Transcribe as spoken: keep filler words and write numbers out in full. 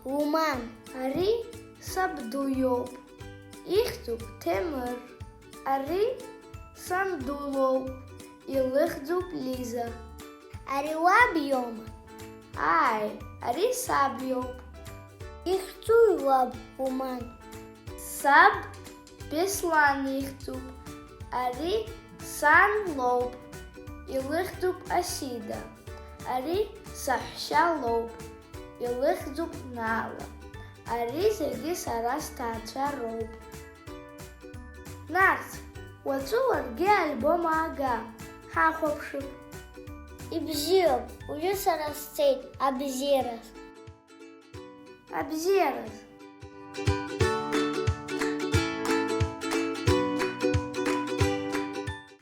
Луман. Ари сабду иоуп, ихьӡуп Ҭемыр. Ари санду лоуп, илыхьӡуп Лиза. Ари уаб иоума? Ааи, ари саб иоуп. Ихьӡуи уаб, Луман? Саб Беслан ихьӡуп. Ари сан лоуп, илыхьӡуп Асида. Ари саҳәшьа лоуп, илыхьӡуп Наала. Ари зегьы сара сҭаацәа роуп. Нарҭ, уаҵәы уаргьы альбом аага, ҳахәаԥшып. Ибзиоуп, уажәы сара сцеит, абзиараз. Абзиараз,